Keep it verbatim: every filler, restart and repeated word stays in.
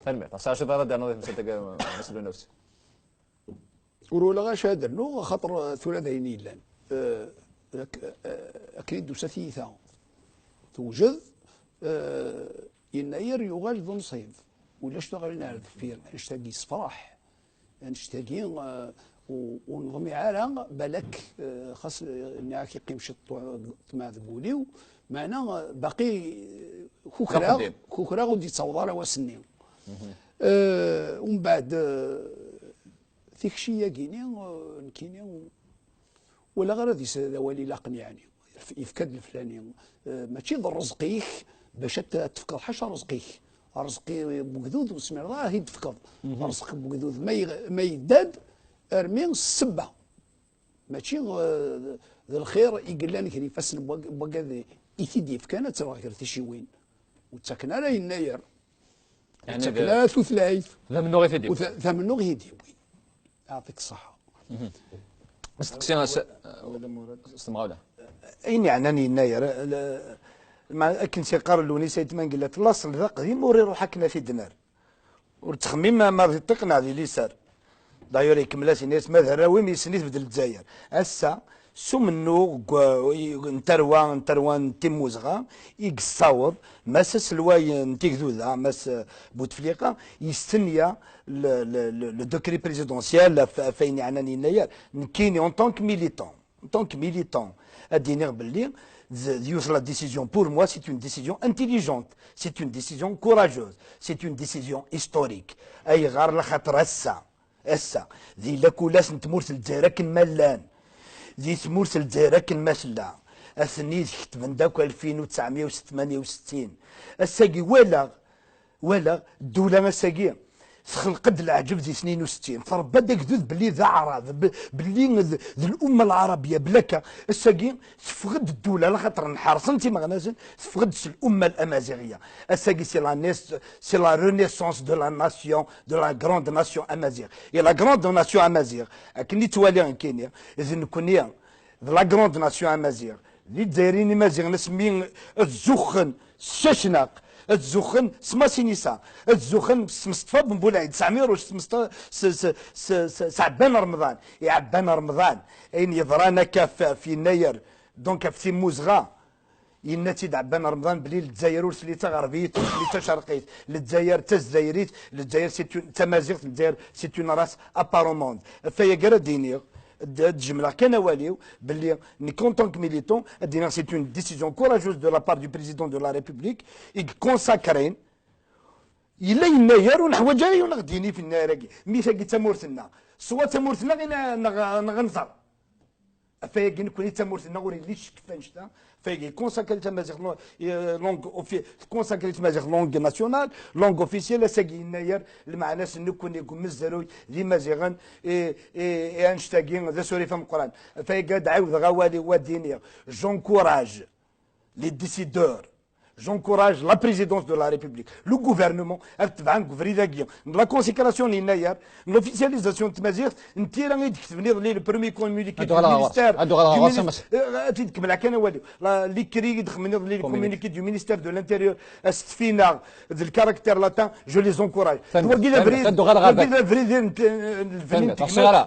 Tanemmirt. Ɣas acu ara d-ternuḍ i temsalt-agi, a Mass Lwennas? Ur walaɣ acu ad rnuɣ, axaṭer tura d ayen yellan. Eh, ak-, eh, akken i d-tusa tiyita tewjed, eh, Yennayer yuɣal d unṣib. Ulac tuɣalin ar deffir, annect-agi yessefraḥ. Annect-agi, eh, ur, ur neḍmiɛ ara, balak, eh, xas, eh, nniɣ-ak yeqqim ciṭ ṭṭmeɛ deg wul-iw, meɛna, eh, baqi, eh, kukraɣ, kukraɣ ur d-yettaweḍ ara wass-nni. Eh, umbeɛd, eh, tikci-yagi-ni, eh, nekkini, walaɣ ara d-is-, d awal ilaqen, yeɛni. Yef-, yefka-d leflani. Eh, mačči d rrezq-ik bac ad t-, ad tefkeḍ ḥaca rrezq-ik. Rrezq n wegdud ur tezmireḍ ara ad t-id-tefkeḍ. Rrezq n wegdud ma ye-, ma yedda-d, armi s ssebba. Mačči, eh, d lxir i yellan gar ifassen n wag-, n wagad i t-id-yefkan ad tt-rreɣ gar ticiwin. Ur ttaken ara Yennayer. Ur ttaken ara tutlayt. D amennuɣ i t-id-yewwin. D amennuɣ i t-id-yewwin. Yeɛṭik ṣṣeḥḥa. Asteqsi s, s temɣawla. Ayen yeɛnan Yennayer, la, ma, akken s-yeqqar Lewnis Ayt Mengellat, laṣel d aqdim, ur iruḥ akken ad t-id-nerr. Ur ttxemmim ma di ṭṭiq neɣ di liser. D'ailleurs, ikemmel-as, yenna-yas, ma d arraw-im, yessen-it d Lezzayer. Ass-a, s umennuɣ n tarwa, n tarwa n Timmuzɣa i yessaweḍ Mass aselway n Tigduda, Mass Bouteflika, yestenya le, le, le, le décret présidentiel ɣef, ɣef ayen yeɛnan Yennayer. Nekkini, en tant que militant, en tant que militant, ad d-iniɣ belli d, d yiwet la décision, pour moi, c'est une décision intelligente, c'est une décision courageuse, c'est une décision historique. Ayɣer? Laxaṭer ass-a, ass-a, di lakulat n tmurt n Lezzayer akken ma llan, di tmurt n Lezzayer akken ma tella, aten-id ketben-d akk alfin u tesɛemya u tmanya u settin. Ass-agi walaɣ, walaɣ ddula ass-agi txelq-d leɛǧeb di tnin u settin, tṛebba-d agdud belli d aɛrab, be-, belli d, d l'umma lɛarabiya, belli akka ass-agi teffeɣ-d ddula, laxaṭer nḥerṣen timeɣnasen, teffeɣ-d s l'umma l'amaziɣiya. Ass-agi c'est la naiss-, c'est la renaissance de la nation, de la grande nation amazigh. Et la grande nation amazigh, akken i ttwaliɣ nekkini, d nekkni, d la grande nation amazigh, d Izzayriyen imaziɣen asmi ad zuxxen s Cacnaq, ad zuxxen s Masinisa, ad zuxxen s Meṣṭfa Benbulɛid, s Ɛmiruc, s Meṣṭ-, s, s, s, s, s Ɛebban Remḍan. I Ɛebban Remḍan, ayen yeḍran akka f, f Yennayer, donc ɣef Timmuzɣa, yenna-tt-id Ɛebban Remḍan belli Lezzayer ur telli d taɣerbit, ur telli d tacerqit. Lezzayer d tazzayrit, Lezzayer c'est une, d tamaziɣt, Lezzayer c'est une race à part au monde. Ɣef wayagi ara d-iniɣ, ad, ad jemleɣ kan awal-iw, belli nekk en tant que militant, ad d-iniɣ c'est une décision courageuse de la part du président de la République, i yeconsacren, yella Yennayer ur neḥwaǧ ara yiwen ad ɣ-d-yini ɣef Yennayer-agi. Mi tagi d tamurt-nneɣ. Soit d tamurt-nneɣ i ne-, neɣ, neɣ ad nẓer. Ɣef wayagi nekkni d tamurt-nneɣ ur yelli ccekk ɣef annect-a. Ɣef wayagi consacré tamaziɣt lo-, eh, langue offi-, consacré tamaziɣt langue nationale, langue officielle, ass-agi Yennayer, lmeɛna-s nekkni deg umezruy d Imaziɣen, eh, eh, eh, annect-agi d asurif ameqqran. Ɣef wayagi ad ɛiwdeɣ awal-iw ad d-iniɣ, j'encourage les décideurs, j'encourage la présidence de la République, le gouvernement, ad tebɛen deg ubrid-agi n la consécration n Yennayer, n l'officialisation n tmaziɣt, n tira i d-ketben iḍelli le premier communiqué du ministère, ad uɣaleɣ ɣer-s, a Mass. Eh, ad t-id-kemmleɣ kan awal-iw. La, l'écrit i d-xedmen iḍelli le communiqué du ministère de l'Intérieur, asetfin-a d le caractère latin, je les encourage. Tanemmirt. Wagi d abrid, tanemmirt. Ad uɣaleɣ ɣer wagi d abrid n, n, n, n, tanemmirt. Ur ɣ-ssiɣ ara.